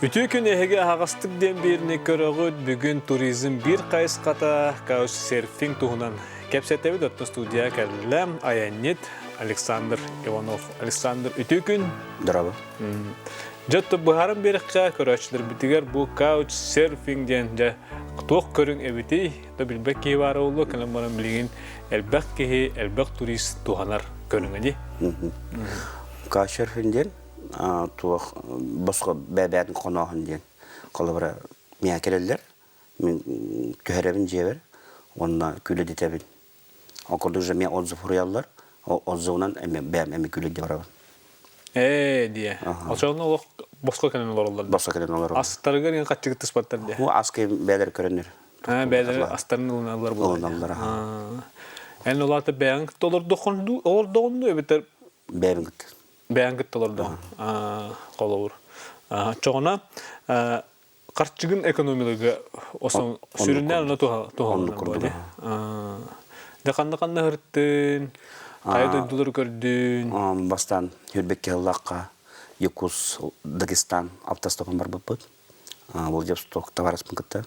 Үтүө күн эһиги аһаҕастык диэн биирни көрөҕүт. Бүгүн туризм биир хайысхата каучсерфинг туһунан кэпсэтэбит. Оттон студия кэллэ айанньыт Александр Иванов. Александр, үтүө күн. Здорово. Дьэ, быһааран биэрэххэ көрөөччүлэрбитигэр бу каучсерфинг диэн дьэ туох көрүҥ эбитий? Да билбэт киһи баара буолуо, кэлэн баран билигин элбэх киһи, элбэх турист туһанар көрүҥэ дии. Каучсерфинг диэн туох босхо бэбээтин хонооһун диэн холобура миэхэ кэлэллэр мин түһэрэбин дьиэбэр уонна күлэдитэбин ол курдук же миэ отзыв суруйаллар ол отзывынан эми бэйэм эми күлэдди барабын Ээ диэ. Очоҕуна олох босхо кэлэн олороллор. Босхо кэлэн олороллор. Астарыгар иҥ хаччыгы тыспаттар диэ. Бу аскы бэйэлэр көрөннөр. Аа бэйэлэр астарын ылыналлар буолар. Ылыналлар. Эн улаата бэйэҥ толордоххун дуу, олордоҕун дуу эбэтэр Бэйэбин кытта. Бэйэҥ кытта олордоҕун. Холобур. Оччоҕуна харчыгын экономилыга осон сүрүннээн ону туһаланар буолуо. Дьэ ханна-ханна ыһырттын, хайа дойдулары көрдүн? Бастаан Хүрбекке ыллахха Якутск, Дагестан автостопун барбыппыт. Владивосток товарыспын кытта.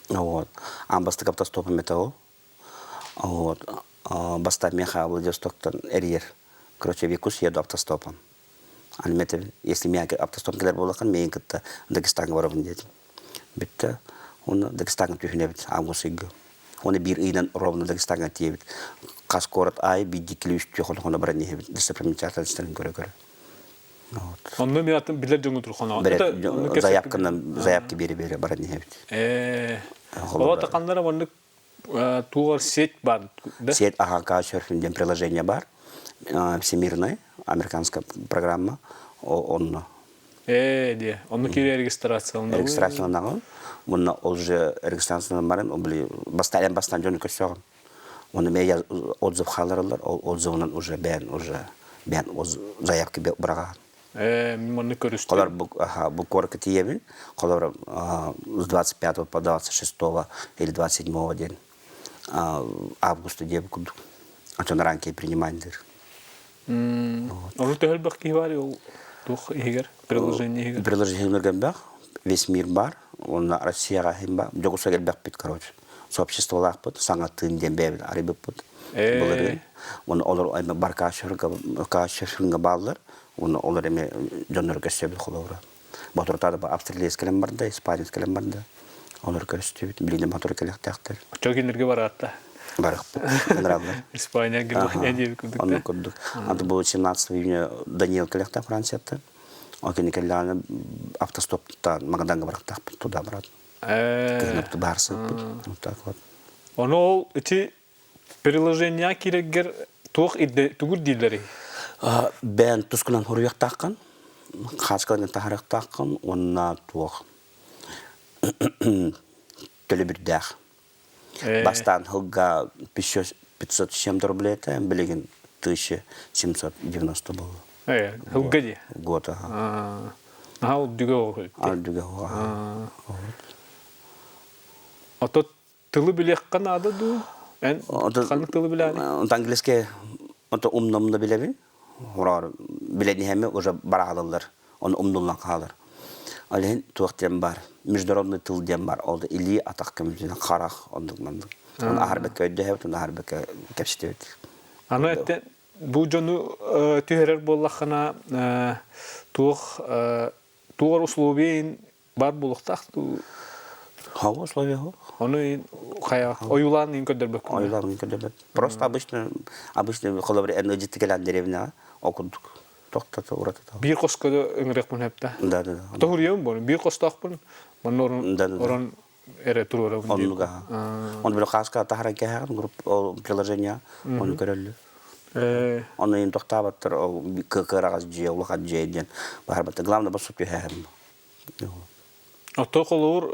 Вот. Аан бастакы автостопум это ол. Вот. Бастаан миэхэ Владивостоктан эрийэр. Короче, в Якутск еду автостопом. Аны мен если миэхэ автостопом кэлэр буоллаххына, миигин кытта Дагестаҥҥа барабын диэтим. Бүттэ. Уонна Дагестаҥҥа түһүнэбит август ыйга. Уонна биир ыйынан ровно Дагестаҥҥа тиийэбит. Хас куорат аайы биирдии үстүү хоно-хоно баран иһэбит. Достопримечательностарын көрө-көрө. Онно мен атын билэр дьоҥҥу турхоно. Заявканан заявка биэре-биэре баран иһэбит. Ээ. Олото ханнара маннык тугар сеть бар да? Сеть АХК серфинг диэн приложение бар. Всемирная американская программа онно. Ээ диэ. Онно киирэ регистрацияланабын. Регистрацияланабын. Мунна ол же регистрацияланан баран, ол били бастаан бастаан дьону көрсөҕүн. Оны мен отзыв хаалараллар, ол отзывынан уже бэйэн уже бэйэн заявка быраҕаҕын. Ээ, маннык көрүстүм. Холор бу, бу куоракка тиийэбин, холор с 25 по 26 или 27 день августа диэбит курдук. Очон ранки принимать дыр. Ону төһөлбөх киһи бар ол туох иһигэр, приложение иһигэр? Приложение гэмбэх, весь мир бар, уонна Россияҕа иһин бар, Дьокуускайга элбэхпит, короче. Сообществолаахпыт, саҥа тыын диэн бэйэбит арыйбыппыт. Былырыын. Уонна олор эми бар каашерга бааллар, уонна олор эми дьоннору көрсөбүт холобура. Ботурутаада австралиец кэлэн барда, испанец кэлэн барда. Олор көрүстүбүт, билигин мотор кэлэхтээхтэр. Оччо кинилэргэ бараатта. Барыахпыт. Ыҥыраллар. Испания, Германия диэбит курдук. Оннук курдук. Аты бу 17 июня Даниил кэлэхтээх Францияттан. Ол кини кэллэҕинэ автостоптан Магаданга барахтаахпыт туда барат. Кыһыныпты баарсыппыт. Вот так вот. Ону ол ити приложение киирэргэр туох ирдэ тугур дииллэрий? Бэйэн тускунан хоруйуохтааххын, хааскаларын таһаарыахтааххын уонна туох төлөбүрдээх. Бастаан сылга 507 рублей этэ, билигин 1790 буолла. Сылга дии? Год, ага. Наһаа үрдүгэ оҕо Үрдүгэ оҕо. Ото тылы билиэххэ наада дуу? Эн ханнык тылы билээний? Английский ото умномно билэбин. Хороор билэн уже бараалаллар. Оны умнуллан хаалар. Ол иһин туох диэн бар. Международный тыл диэн бар. Ол илии атах көмүтүнэн харах оннук маннык. Оны аһарбакка өйдөһөбүт, оны аһарбакка кэпсэтибит. Аны эттен бу дьону түһэрэр буоллаххына туох туох условиен бар буолуохтаах дуу? Хава условия хо. Ону хайа ойуулаан иин көрдөрбөккүн. Ойуулаан иин көрдөрбөт. Просто обычно обычно холобур эн ыдьытты кэлэн деревняҕа ол курдук тохтото уратата. Биир хоско да ыҥырыахпын сөп Да да да. Тоһуруйуом буолун. Биир хостоохпун манна орон орон эрэ туруорабын. Оннуга. Он били хааска таһаран кэһэҕин групп ол приложение ону көрөллөр. Ону ин тохтаабаттар ол кыараҕас дьиэ улахан дьиэ диэн баһарбаттар. Главное босу түһээһин. Ото холобур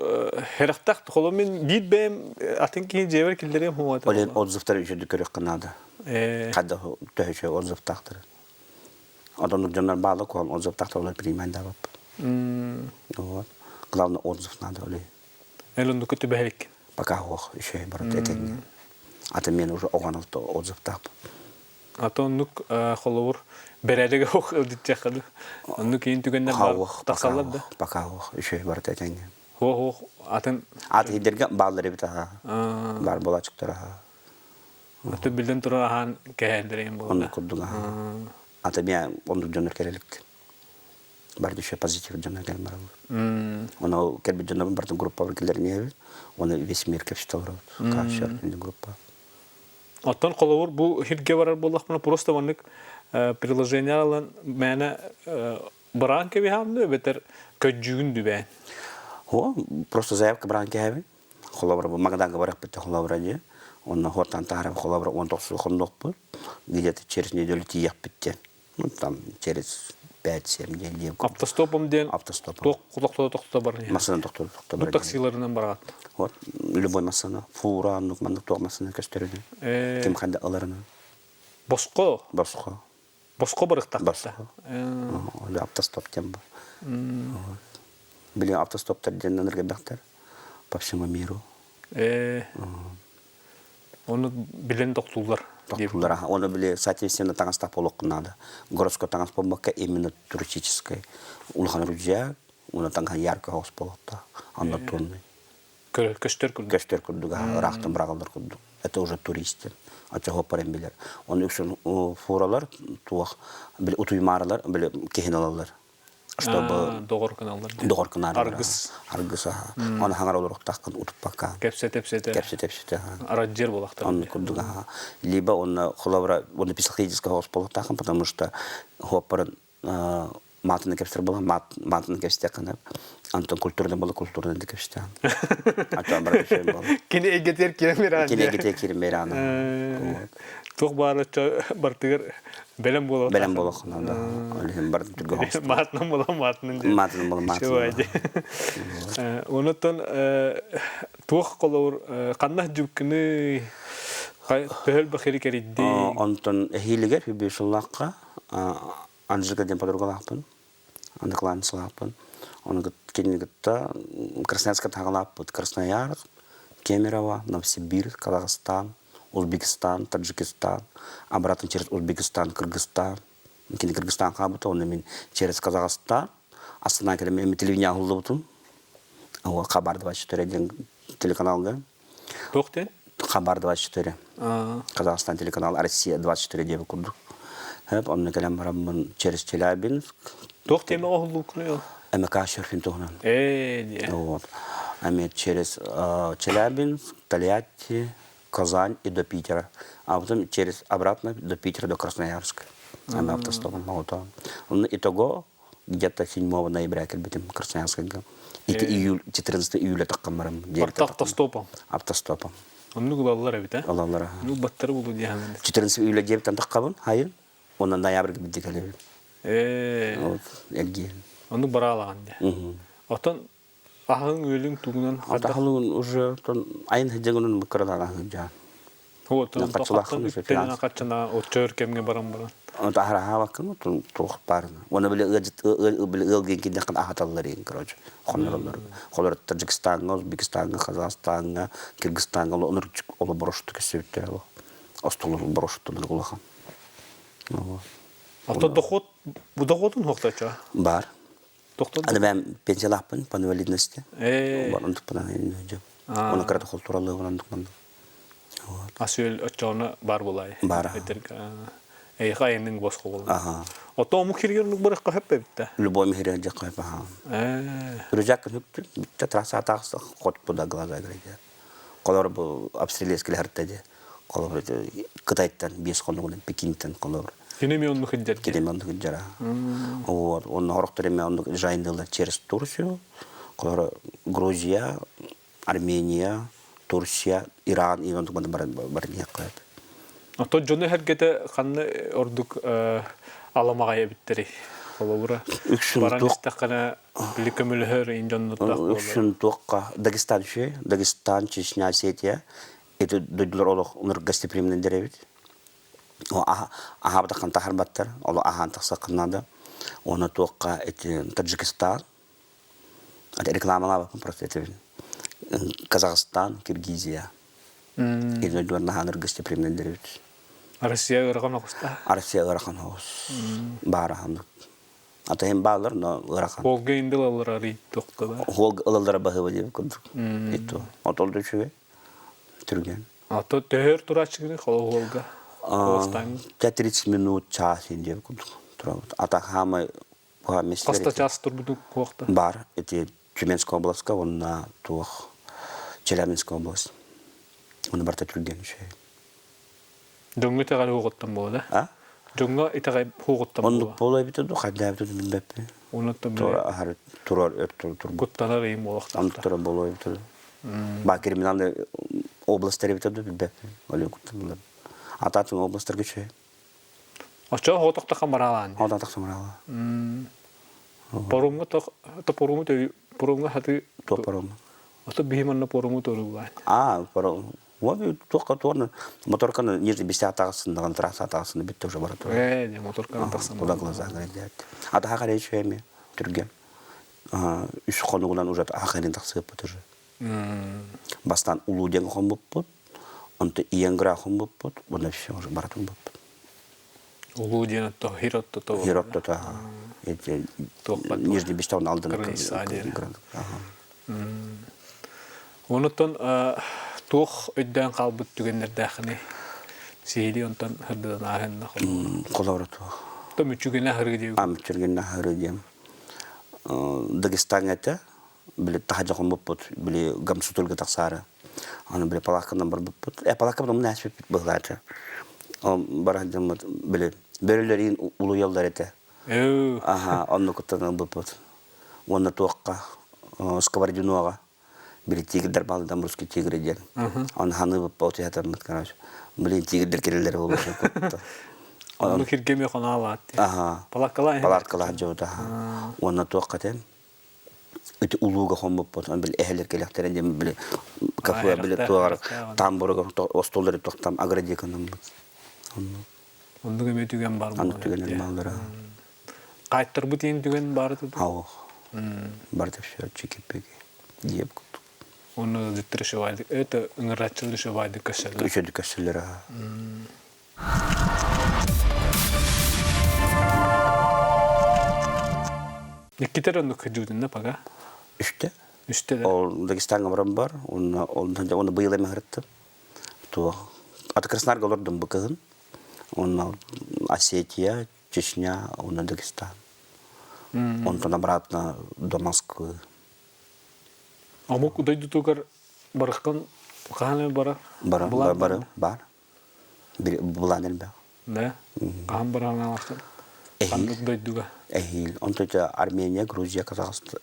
хэрэхтэх холобур мин биир бэйэм атын киһи дьиэбэр киллэриэм хуата. Ол отзывтары үчүгдүк көрүөххэ наада. Хадда төһөчө отзывтаахтар. Одоннук дьоннор баалла куһаҕан отзывтаахтар олор принимать даабаппыт. Вот. Главное отзыв надо олей. Эл оннуку түбэһэриккин. Пока ох, еще барыта этэҥҥэ. Аты мен уже оҕон отзывтаахпын. Ата оннук холобур бэрээдэгэ ох ылдьыттыахха ду. Оннук иин түгэннэр баар тахсаллар да. Пока ох үчүгэй барыта этэҥҥэ. Хуох хуох атын Ат иһидэргэ бааллар эбит аха. Баар буолааччыктар аха. Аты билэн турар аһаан кэһээллэр буолла. Оннук курдук аха. Ата миэ оннук дьоннор кэлэликтэр. Бары еще позитив дьоннор кэлэн бараллар. Ону кэлбит дьоннорбун барытын группабар киллэрин Оны весь мир кэпсэтэ олоробут. Каучсерфинг группа. Оттон холобур бу сиргэ барар буоллахпына просто маннык приложение ылан мээнэ быраан кэбиһэҕин дуо эбэтэр көдьүүгүн дүбээн? О, просто заявка быраан кэһэбин. Холобура бу Магаданга барахпыт холобура дии. Онно хуортан таһарам холобура 19 хоннохпут. Где-то через неделю тиийэхпит диэн. Ну, там через 5-7 день диэн. Автостопом диэн Автостопом. туох тохто тохто баран Массыына тохто тохто Ну, таксиларынан бараат. Вот, любой массыына, фура, оннук маннык туох массыына көстөрүнэн. Ким ханна ыларынан. Босхо. Босхо. Босхо барыктах. Босхо. Автостоп диэн бар. Билин автостоптар диэн ыныргайбахтар по всему миру. Ону билэн тохтууллар. Тохтууллар. Оны били соответственно таҥастаах буолуоххун наада. Городской таҥас буолбакка именно туристическай. Улахан рюкзак, уна таҥаһа ярко соҕус буолуохтаах. Однотонный. Көстөр курдук. Көстөр курдук, ыраахтан быраҕыллар курдук. Это уже туристы. Оччоҕо парен билэр. Оны үксүн фуралар туох били утуймаарылар били киһин ылаллар. чтобы доҕор гыналлар доҕор гынаары аргыс аргыс аха оны хаҥар олоруохтааххын утуппакка кэпсэтэ-эпсэтэ кэпсэтэ-эпсэтэ араджер буолахтар оннук курдук аха либо онно холобура онно психологического соҕус буолуохтааххын потому что хуоппарын маатыны кэпсэтэр буолан маатыны кэпсэтиэххин антон культурный буола культурный да кэпсэтиэхин антон баран буола кини эйгэтигэр киирэн биэрэн кини эйгэтигэр киирэн биэрэн туох баара бартыгар Бэлэм буолуох. Бэлэм буолуох да. Ол иһин бардым түргэн Маатынан буолан маатынан диэн. Маатынан буолан маатынан. Онуттан туох холобур ханна дьүккүнүй төһөл бахири кэридди. Онтон эһиилигэр хүбүү сыллаахха Анжика диэн подругалаахпын. Одноклассницалаахпын. Оны кинини кытта Красноярска таҕалааппыт. Красноярск, Кемерово, Новосибирск, Казахстан, Узбекистан, Таджикистан, обратно через Узбекистан, Кыргызстан. Кини Кыргызстан хаалбыта, онно мин через Казахстан, Астана кэлэн эми телевидение аһыллыбытым. Хабар 24 диэн телеканалга. Туох диэн? Хабар 24. Казахстан телеканал Россия 24 диэбит курдук. Хэп, онно кэлэн бараммын через Челябинск. Туох тема оһуллуккунуй ол? МК серфинг туһунан. Ээ, диэ. Вот. Эми через Челябинск, Тольятти, Казань и до Питера. А потом через обратно до Питера, до Красноярска. Аны автостопом молотом. Итого где-то 7 ноября кэлбитим Красноярскайга. Ити июль, 14 июля таххан барам. Автостопом. Автостопом. Оннук ылаллар эбит, э? Ылаллар. Ну, баттары булу диэхэмин. 14 июля диэбиттэн таххабын, хайын. Онон ноябрьга бидди кэлэбин. Ээ. Вот, эргиэн. Оннук бараалаҕын дии. Оттон Аһыҥ үөлүҥ тугунан хайдах? Аһылыгын уже айын сылдьыгынан кыралаан сылдьаан. Отон үптэнэн хаччана оччо кэмҥэ баран баран. Онто аһараһаабаккын туох баарына. Уонна били били ыал диэн киирдэххин аһаталлар иин короче. Хоннороллор. Холор Таджикистаҥҥа, Узбекистаҥҥа, Казахстаҥҥа, Кыргызстаҥҥа олор оло борошту көссүбүттэр оло. Остолор бороштунар улахан. Ото доход бу доходун хуохтача? Бар. Тохтон Аны бэйэм пенсиялаахпын по инвалидности. Ээ. Онтукпунан Оны кырата холтуралыы онтукпун. Ас-үөл оччоҕуна баар буолаай. Баар. Эйиэхэ айанныҥ босхо буолла. Аха. Ото омук сиригэр оннук барыахха сөп эбит да. Любой миһире дьахха сөп аха. Ээ. Рюкзак хүптүн бүтте трасса тахса хоть куда глаза глядят. Колор бу австралийский харта де. Колор Кытайтан 5 хонугунан Пекинтен колор. Кини эми оннук сылдьар. Кини эми оннук сылдьар. Вот, онно хорохтор эми оннук жайындылар через Турцию, колор Грузия, Армения, Турция, Иран и оннук бар бар Оттон дьону эргэтэ ханна ордук аламаҕай эбиттэрий? Холобура, баран истэххинэ били көмөлөһөр ин дьоннуттаах буолар. Үксүн туохха Дагестан үчүгэй. Дагестан, Чечня, Осетия. Ити дойдулар олох ынырык гостеприимнэйдэр эбит. Аһаабатаххын таһарбаттар, олох аһаан тахсаххын наада. Уонна туохха ити Таджикистан, рекламалаабаппын просто этибин. Казахстан, Киргизия. Ити дойдулар наһаа ынырык гостеприимнэйдэр эбит. Россия ыарахан оҕуста. Россия ыарахан оҕус. Баара ханнык. Ата hem баалар, но ыарахан. Волга инде ылаллар арый тохтода. Волга ылаллара баһыба диэбит курдук. Итто. Отол да үчүгэй. Түргэн. Ато төһөр турааччыгыны холо Волга? Ча 30 минут час диэбит курдук турабыт. Ата хаамай Хаста час турбуту куохта? Бар. Ити Тюменская областка уонна туох Челябинская область. Оны барта түргэн үчүгэй. Дьоҥҥо итэҕэл уоҕуттан буола А? Дьоҥҥо итэҕэл уоҕуттан буола. Оннук буола эбитэ ду, хайда эбитэ ду билбэппин. Онуттан Тура аһары турар өр тур тур. Куттанар ыйым буолуохтаах. Оннук турар буолуо эбитэ ду. Ба криминальный областар эбитэ ду билбэппин. Оле куттаналар. Ататын областарга үчүгэй. Оччоҕо хоҕотохтохха мараалаан. Хоҕотохтохха мараалаа. Порумҥа то поруму порумҥа хаты Туох поруму? Ото биһи манна поруму торуллаан. А, порум. Вот туохха туорна моторканы нижний бистях тағысындаҕын трасса тағысында битте уже бара турар. Ээ, моторканы тахсан. Куда глаза глядят. А таха қарай үчүөйми түргэн. Үс хонугунан уже ахырын тахсыппыт уже. Бастан улуу диэн хоммуппут, онто Иенгра хоммуппут, уонна все уже баратын буппут. Улуу диэн отто Хиротто Хиротто эти Нижний Бестаун алдын. Онуттан туох өйдөөн хаалбыт түгэннэрдээхини сиһилии онтон хырдыдан ааһынна Холобура туох. То мүччүгэнэ хырыы диэн. А мүччүгэнэ хырыы диэн. Дагестаҥҥа этэ били таһырдьа хоммуппут, били гамсутурга тахсаары. Аны били палаакканан барбыппыт. Э, палааккабыт умна ааспыппыт быһылаата. Баран дьоммут били бөрөлөрүн улуйаллар этэ. Аха, оннукуттан ылбыппыт. Уонна туохха Сковородиноҕа били тигрдэр баалыдан русский тигры диэн. Оны ханыы утуйатаммыт, короче. Блин, тигрдэр кириллэр болушу кутта. Онну киргеме хонаалаат. Аха. Палаткалаан. Палаткалаан дьоута. Уонна туохха тем ити улууга хоммуппут били эһэлэр кэлэхтэрэ диэн били кафе били туоҕар тамбурга остуоллары тохтам аградиканаммыт оннук эмиэ түгэн бар оннук түгэн бааллара Хаайтарбыт иин түгэн баары туту Аух барда все чики-пики диэп курдук Онно ыалдьыттар үшөбайдык это ыҥырааччылар үшөбайдык көссөллөр үчөдүк көссөллөр Иккитер оннук кыдьыытынна пага. Үстэ. Үстэ да. Ол Дагестаҥҥа баран бар, уонна онно быйыл эмэ сырыттым. Туох аты Краснодарга олордум бу кыһын. Онно Осетия, Чечня, уонна Дагестан. Онтон обратно до Москвы. Омук дойдутугар бараххан хаһан бара? Бара, бара, бар. Былаан элбэх. Да? Хаһан бараан Ханнык дойдуга? Эһиил. Онтон Армения, Грузия, Казахстан,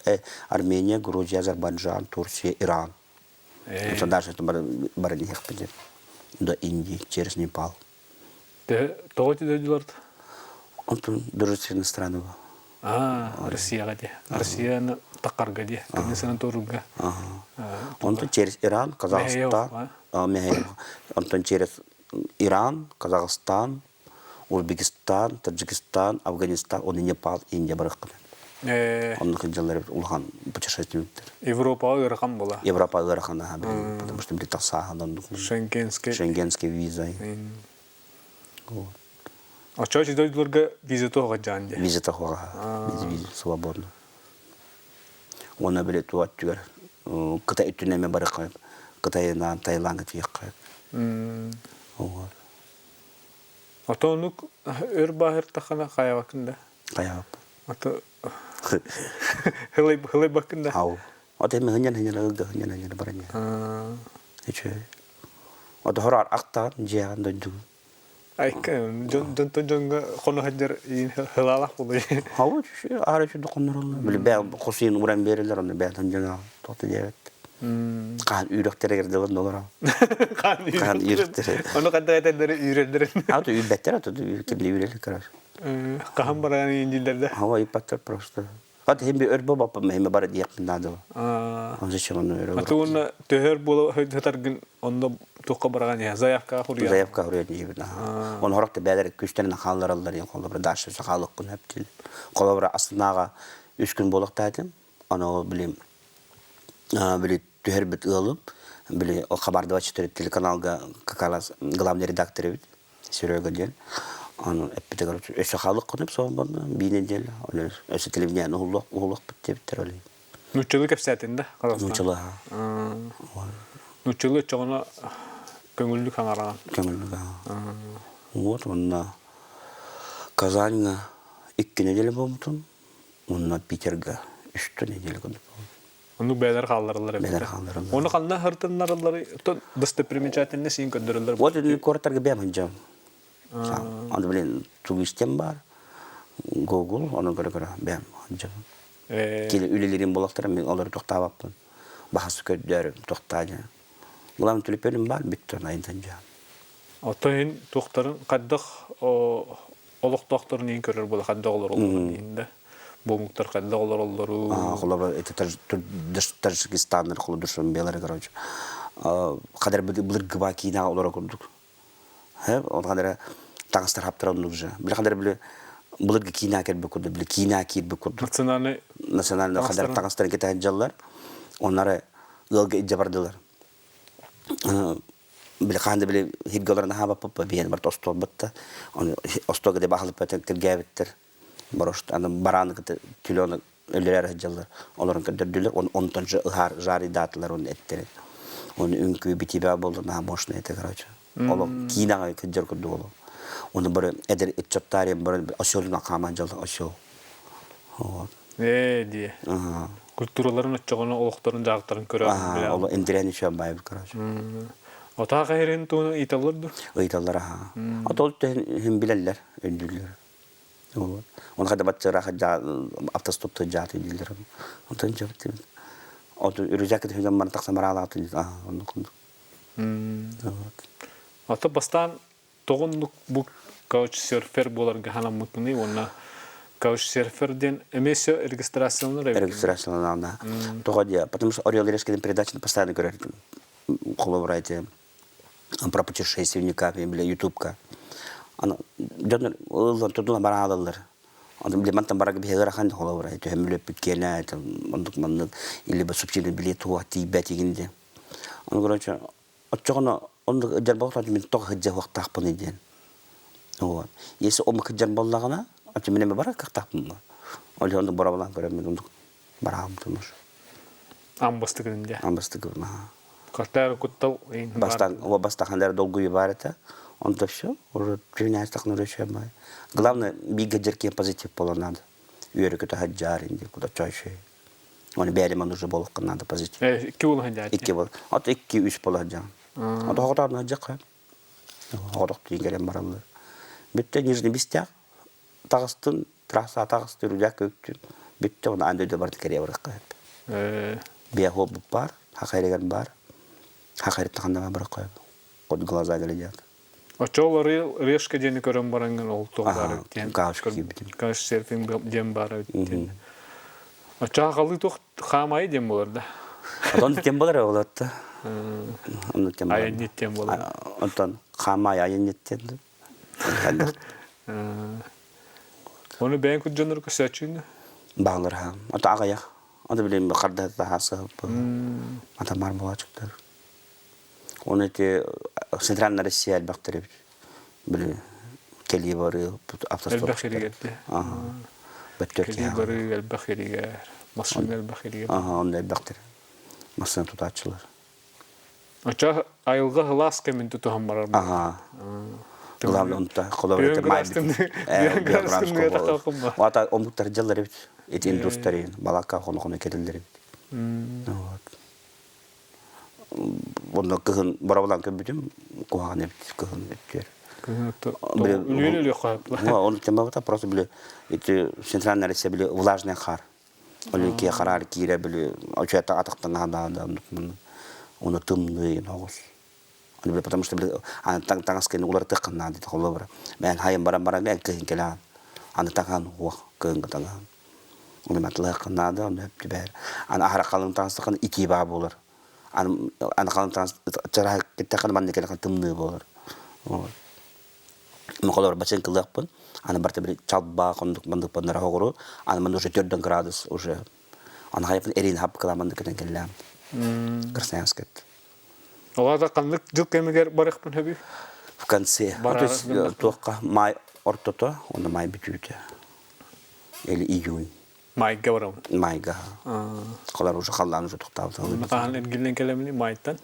Армения, Грузия, Азербайджан, Турция, Иран. Онтон дальше бары диэхпит до Индии, через Непал. Тоҕо ити дойдуларда? Онтон дружественные страны А, Россияҕа дии. Россияны тақарга дии. Кэннисынан туоруга. Онтон через Иран, Казахстан, онтон через Иран, Казахстан, Узбекистан, Таджикистан, Афганистан, оны Непал, Индия барыхпын. Оннук дьаллар улахан путешественниктер. Европаҕа ыарахан була. Европа ыарахан аха потому что били тахсааһын оннук. Шенгенский. Шенгенский виза. Оччо дойдуларга виза тоҕо дьаан дии. Виза тоҕо виза свободно. Уонна били туат түгэр Кытай өттүнэн эмэ барыхха Кытайынан Таиландка тиийэххэ. Вот. Ото оннук өр бааһыртаххына хайабаккын да? Хайабаппын. Ото хылайбаккын да? Ау. Ото эми хынньан хынньан ылга хынньан хынньан баран Үчүгэй. Ото хороор ахтаан дьиэҕин дойдугун. Айка дьонтон дьоҥҥо хоно сылдьар хылаалаах буолуй. Хабы аара үчүгэй хоннороллор. Били бээ хосуйун уран биэрэллэр онно бээтин дьоно тоҕо диэбэт. Хаан үүрөхтэригэр дылы олорор. Хаан үүрөхтөрө. Ону ханна этэллэри үүрэллэрин. А то үүрбэттэр, а то кимди үүрэллэр короче. Хаһан баран индилэр да. Хава ыйпаттар просто. Хат хим би өрбө баппам хим бары диэхпин наада. Он зачем ону өрө. Аты уонна төһөр буола сытаргын онно туохха бараҕан иһэ заявкаҕа хуруйа. Заявка хуруйа диэбин. Он хорох да бээлэр күстэрин хааллараллар диэн холобура дальше сахалыккын хөптүл. Холобура Астанаҕа үс күн буолуохтаатым. Аны били били түһэрбит ыалым били ол Хабардова 4 телеканалга как раз главный редактор эбит. Серега диэн. Аны эппитэ короче өссө хаалык гынып соҕун барда биир неделя. Өссө телевидение уһуллуох уһулуохпут диэбиттэр ол. Нууччалыы кэпсээтин да Казахстан? Нууччалыы. Нууччалыы оччоҕуна көҥүллүк хаҥараҕын. Көҥүллүк Вот онно Казаньҥа икки неделя буолбутум. Онно Питерга үстэ неделя курдук буолбут. Оннук бэйэлэр хааллараллар эбит. Бэйэлэр хааллараллар. Ону ханна һыртыннаралларый? Оттон достопримечательность иин көрдөрөллөр. Вот куораттарга бэйэм сылдьабын. Аны блин тугу истэн баар. Google ону көрө-көрө бэйэм сылдьабын. Кили үлэлиирим буолахтара мин олору тохтаабаппын. Баһасы көрдөөрүм тохтаа дьэ. Главное төлөпүөнүм баар бүттэ айын сылдьабын. Оттон иһин туохтарын хайдах олохтоохторун иһин көрөр буола хайдах олороллорун иһин да бу омуктар хайдах олороллору Холобур это Таджикистаннар холобур Душанбелары короче хадar былыргы киинэҕэ олоро курдук ол хадара таҥастар хаптара оннук же били хадар били былыргы киинэ кэлбит курдук били киинэ киирбит курдук национальный национальный хадар таҥастарын кэтэһэн дьаллар оннары ыалга илдьэ бардылар били хаан да били хиргэ олорон аһаабаппыт биһиэн барыта остуолбут ону остуолга да баһылыппат тиргээбиттэр борошт аны барааны кытта түлөну өлөрөр сылдьаллар олорон көрдөрдүлэр онтон же ыһаар жарыйдаатылар оны эттерин оны үҥкүү битибэ буолла наһаа мощный это короче олох киинэҕэ кырдьар курдук олох оны бары эдэр ыччаттаарыйан бары осёлуна хааман дьалла осёл вот Ээ дии. Культураларын оччоҕуна олохторун дьаһахтарын көрөҕүн билэҕин. Оло интирээн үчүгэй баайбыт короче. Отаах эһэрин туһунан ыйыталлар дуо? Ыйыталлар аха. Ото ол иһин билэллэр, өйдүүллэр. Вот. Оны хада баччыраха автостопту жааты дииллэр. Онтон жабыт. Оту үрүзэк түһүгэн баран тахсан бараалаатын аа оннук курдук. Вот. Ото бастаан Тоҕо оннук бу каучсерфер буоларга санаммыккыный уонна каучсерфер диэн эмиэ все регистрацияланар эбит Регистрацияланар Тоҕо диэ, потому что Орел и Решкин передачаны постоянно көрөр холобура эти про путешественника или ютубка. Аны дьон ыллан тутула бараалаллар. Аны били мантан барарга биһиги ыарахан холобура түһэн бүлөппүт киэнэ оннук маннык или субсидия билиэт туох тиийбэт игин диэн. Аны короче Оччоҕуна оннук дьарбалаах мин тоҕо сылдьа уохтаахпыный диэн. Вот. Если омук сылдьар буоллаҕына, оччо мин эмэ барар кыахтаахпын дуо? Ол иһин оннук боруобалаан көрөммүн оннук бараҕым тумуш. Амбастыгын дьэ. Амбастыгын Картар куттал Бастан, бастахан эрэ долгуйу баар этэ. Онто все, уже принять так Главное, бииргэ дьэркиэн позитив буолан надо. Үөрэ-көтө сылдьаар инди, куда чойшой. Оны бэйэлэмэн уже буолуохха наада позитив. Икки буола сылдьааччы. Икки буол. От икки үс буола сылдьаҕын. От оҕотоорун сылдьахха. Оҕотох тиийэн кэлэн бараллар. Бүттэ Нижний Бистях таҕыстын, трасса таҕысты, үрдэх көктүн. Бүттэ оны аан дойду барыта кэрийэ барыахха сөп. Биэхуо баар, хахайрыгар баар. Хахайрыттан ханна барыахха сөп. От глаза глядят. Оччоҕо Решка диэни көрөн бараҥҥын ол туох баар эбит диэн. Каучка киирбитим. Каучсерфинг диэн баар эбит диэн. Оччоҕо халыы туох хаамайы диэн буолар да? Онон тем буолар олотто. Онно тем буолар. Айанньыт диэн буолар. Онтон хаамай айанньыт диэн. Ону бэйэҥ курдьоннору көрсөөччүгүн Баалар ха. Ото аҕыйах. Ото билим харда таһаасы Атамар буолаачыктар. Оны ити Центральная Россия элбэхтэр эбит. Били кэлии барыы автостоп. Элбэх иригэр Бөттөр Кэлии барыы элбэх иригэр. Массыына элбэх иригэр. Аха, онно элбэхтэр. Массыына тутааччылар. Очо айылҕа сылаас кэмин тутуһан барар. Аха. Главное онто холобур Бүгүн Вата омуктар дьаллар эбит. Ити индустарын балакка хоно-хоно кэлэллэр эбит. Вот. Онно кыһын боробулаан көрбүтүм, куһаҕан эбит кыһын өттүгэр. Үлүөн өлүөххэ Оны темабыта просто били ити центральная Россия били влажный хаар. Ол ки хараар киирэ били очуята атахтан да да оны тымныы оҕус. Оны били потому что били аны таң таҥас кэнни уларытыаххын наада холобура. Мен хайын баран баран мен кыһын кэлээн. Аны таҥаан уох кыһыҥҥы таҥаан. Оны матылыаххын наада, оны өптүбэр. Аны аһара халыҥ таҥастаххына итии баа буолар. Аны аны халыҥ таҥас чараһа киттэххинэ манна кэлэххин тымныы буолар. Вот. Мохолор бачыҥкылыахпын. Аны барыта били чалбаа хондук мандык баннара хоҕуру. Аны манна уже төрдөн градус уже. Аны хайапын эрин хапкыла мандык кытан кэллэм. Красноярскайт. Олата ханнык дьыл кэмигэр барыахпын сөбүй? В конце. То есть туохха май ортото, онно май бүтүүтэ. Или июнь. Майга барабын. Майга. Холар уже халлаан уже тохтаабыт. Хаһан эргиллэн кэлэмини майтан?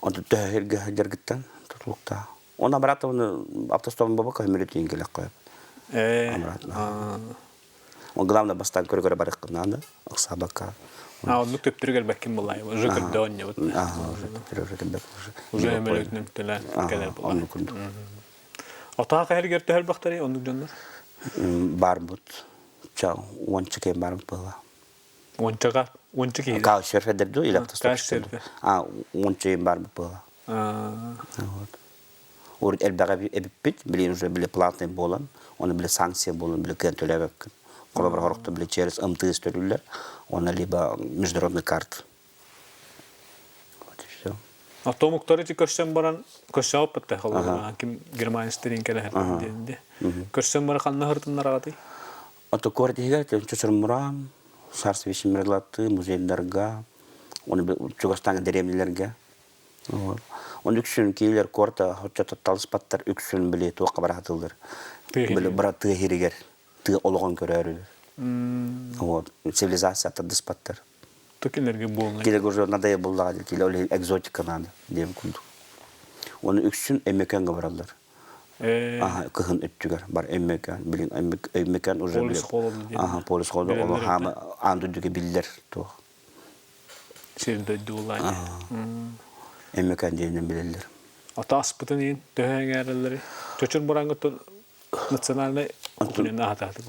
Онто төһө дьаргыттан тутулуктаа. Он обратно автостопом баба көмөлөтүн келек коюп. Обратно. Он главное бастан көрө-көрө барык надо. Ыксабакка. А оннук төптөрү кэлбэккин булай. Уже көрдө онньобут. Ага, уже төптөрү уже кэлбэк уже. Уже өмөлөтүнөн төлөөн кэлэр була. Оннук курдук. Отаа кэһэргэр төһөр бахтары оннук дьоннор? Барбыт. Ча уонча кем барбыт была. Уончаға уонча киһи. Каучсерфер ду или автостопщик. А уонча им барбыт была. Вот. Урут элбэҕи эбиппит, билин уже били платный буолан, оны били санкция буолан, били кыан төлөөбөккүн. Холобур хорохто били через МТС төлүүллэр, оны либо международный карт. Вот и все. А томуктары ти көрсөн баран көрсө алпатта холобура ким германецтерин кэлэһэр диэн Көрсөн баран ханна хыртыннар аҕатый? Ото куорат иһигэр Чочурмуран, Сарс Весемерлаты, музейдарга, оны чугастааҥы дэриэбинэлэргэ. Оны үксүн киилер куорта хоччото талыспаттар үксүн били туохха бараатыллар. Били бара тыа хиригер тыа олоҕун көрөөрүлөр. Вот цивилизация тардыспаттар. Токилерге буолна. Киле уже надо буллаҕа киле ол экзотика надо диэн курдук. Оны үксүн Өмөкөнгө бараллар. Аха кыһын өттүгэр бар Өмөкөн билин Өмөкөн уже Полис холоду диэн. Аха полис холоду ол хаама аан дойдуга биллэр туох. Сир дойду буллаан. Өмөкөн диэнин билэллэр. Ата аспытын иин төһө эҥээрэллэри. Чочур бураҥҥыттан национальнай кухняны аһатаатык.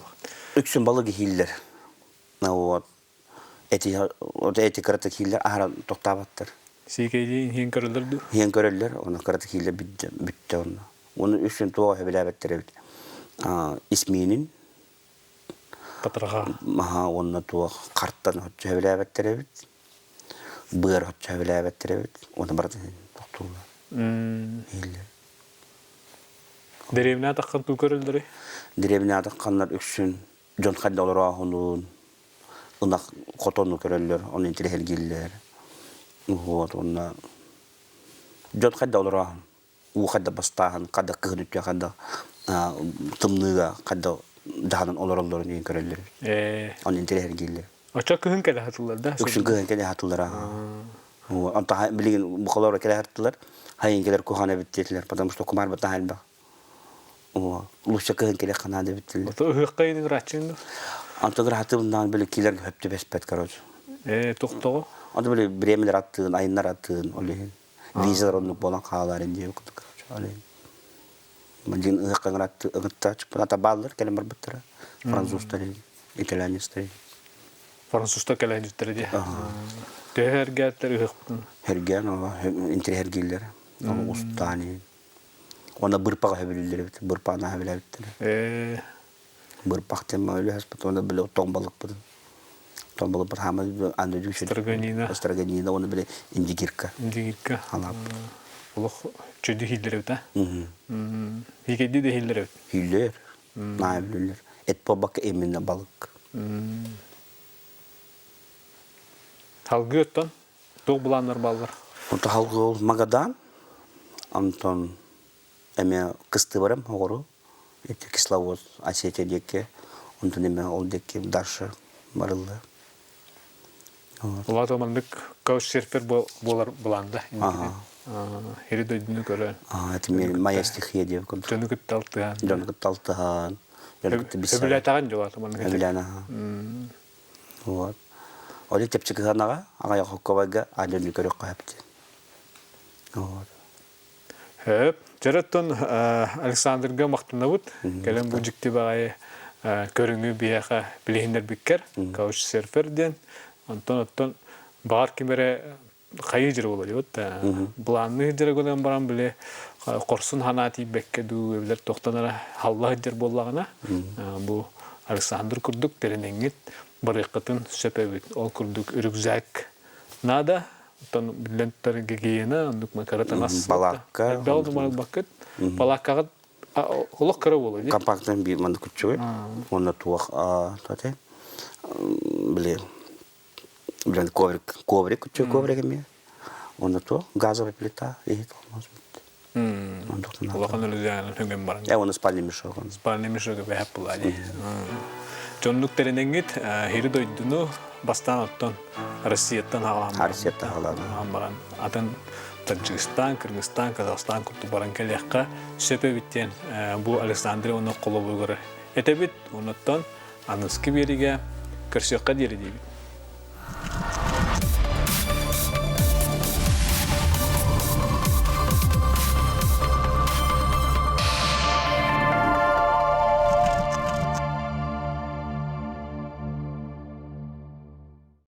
Үксүн балык иһииллэр. Вот. Эти эти кырата кииллэр аһара тохтаабаттар. Сиикэйдиин иһин көрөллөр дуу? Иһин көрөллөр, оны кырата кииллэр бүттэ онно. Оны үксүн туох сөбүлээбэттэр эбит. Исмиинин Патраха. Маха уонна туох хартан оччо сөбүлээбэттэр эбит. Быар оччо сөбүлээбэттэр эбит. Уонна барытын тохтууллар. Иһиллэр. Дэриэбинэ атаххан туу көрөллөрүй? Дэриэбинэ атахханнар үксүн дьон хайда олороохунуун ынах хотону көрөллөр, ону интириэһиргииллэр. Вот, уонна дьон хайда олороохун уу хайда бастааһын, хайда кыһын үтүө, хайда тымныыга хайда дьаһанан олороллорун диэн көрөллөр. Оны интириэһиргииллэр. Очо кыһын кэлэ хатыллар да? Үксүн кыһын кэлэ хатыллар. Онто билигин бухалар кэлэ хаттылар. Хайын келер кухан эбит диэтилэр, потому что кумар бата элбэх. Лучше кыһын кэлэ ханаада эбит Ото ыһыахха иин ырааччыҥ Онто ыраатыбыннаан били киилер хөптү беспет, короче. Тохтоҕо? Онто били бремелер аттыын, айыннар аттыын, ол иһин. Визалар оннук буолан хааларын диye курдук Мандин ыһыкка ыҥыртта чуппуната бааллар кэлэн барбыттара. Французтар, итальянецтар. Французтар кэлэн дьүттэрэ дии. Төһө эргээттэр ыһыкпытын? Эргээн ола интириһэргииллэр. Ол устаани. Онно бырпаҕа хөбүлүүллэр эбит. Бырпаана хөбүлээбиттэр. Бырпах диэн өлөһөспүт уонна били тоҥ балыкпытын. Тоҥ балыкпыт хаама аны Строганина. Строганина уонна били индигирка. Индигирка. Халааппыт. Олох чөдү хиллер эбит а? Хикэйди да хиллер эбит. Хиллер. Наай билэллэр. Эт буолбакка именно балык. Халгы оттон туох былааннар бааллар? Онто халгы ол Магадан, онтон эмиэ кыстыбарым оҕору ити кисловод Осетия диэки онтон эмиэ ол диэки дальше барыллар. Улаата маннык каучсерфер буолар былаанда Хири дойдуну көрөн. Это моя стихия диэн курдук. Дьону кытта алтыһан. Дьону кытта алтыһан. Дьону кытта билсэн. Сөбүлээтэҕин дьолата маннык. Сөбүлээн Вот. Ол чэпчэки сыанаҕа аҕай хоккобайга аадьанны көрүөххэ сөп Вот. Хөп. Дьэ, Александрга махтанабыт. Кэлэн бу дьикти баҕайы көрүҥү биһиэхэ билиһиннэрбиккэр каучсерфер диэн. Онтон оттон баҕар ким эрэ хайыы дьире буолар вот былаанныы дьире гынан баран били хорсун санаа тиийбэккэ дуу эбилэр туохтан эрэ халла сылдьар буоллаҕына бу Александр курдук тэринэҥҥит барыаххытын сөп эбит. Ол курдук рюкзак надо Оттон биллэн турар гигиена, оннук макара таҥас. Балаакка. Элбэҕи думарбаккыт. Балааккаҕыт олох кыра буолуо дии. Компактан биир маннык күччүгэй. Уонна туох туоте били билэн коврик коврик күччү коврик эмиэ. Уонна туох газовая плита иһит олмос. Улахан өлүзээнэн хөнгөн баран. Э, оны спальный мешок. Спальный мешок бэһэп була ди. Дьоннук тэринэҥҥит хири дойдуну бастаан оттон Россияттан хаалаан Россияттан хаалаан баран атын Таджикистан, Кыргызстан, Казахстан курдук баран кэлиэххэ сөп эбит диэн бу Александр Иванов холобуругар этэбит. Онуттан аныгыскы биэригэ көрсүөххэ диэри диибит.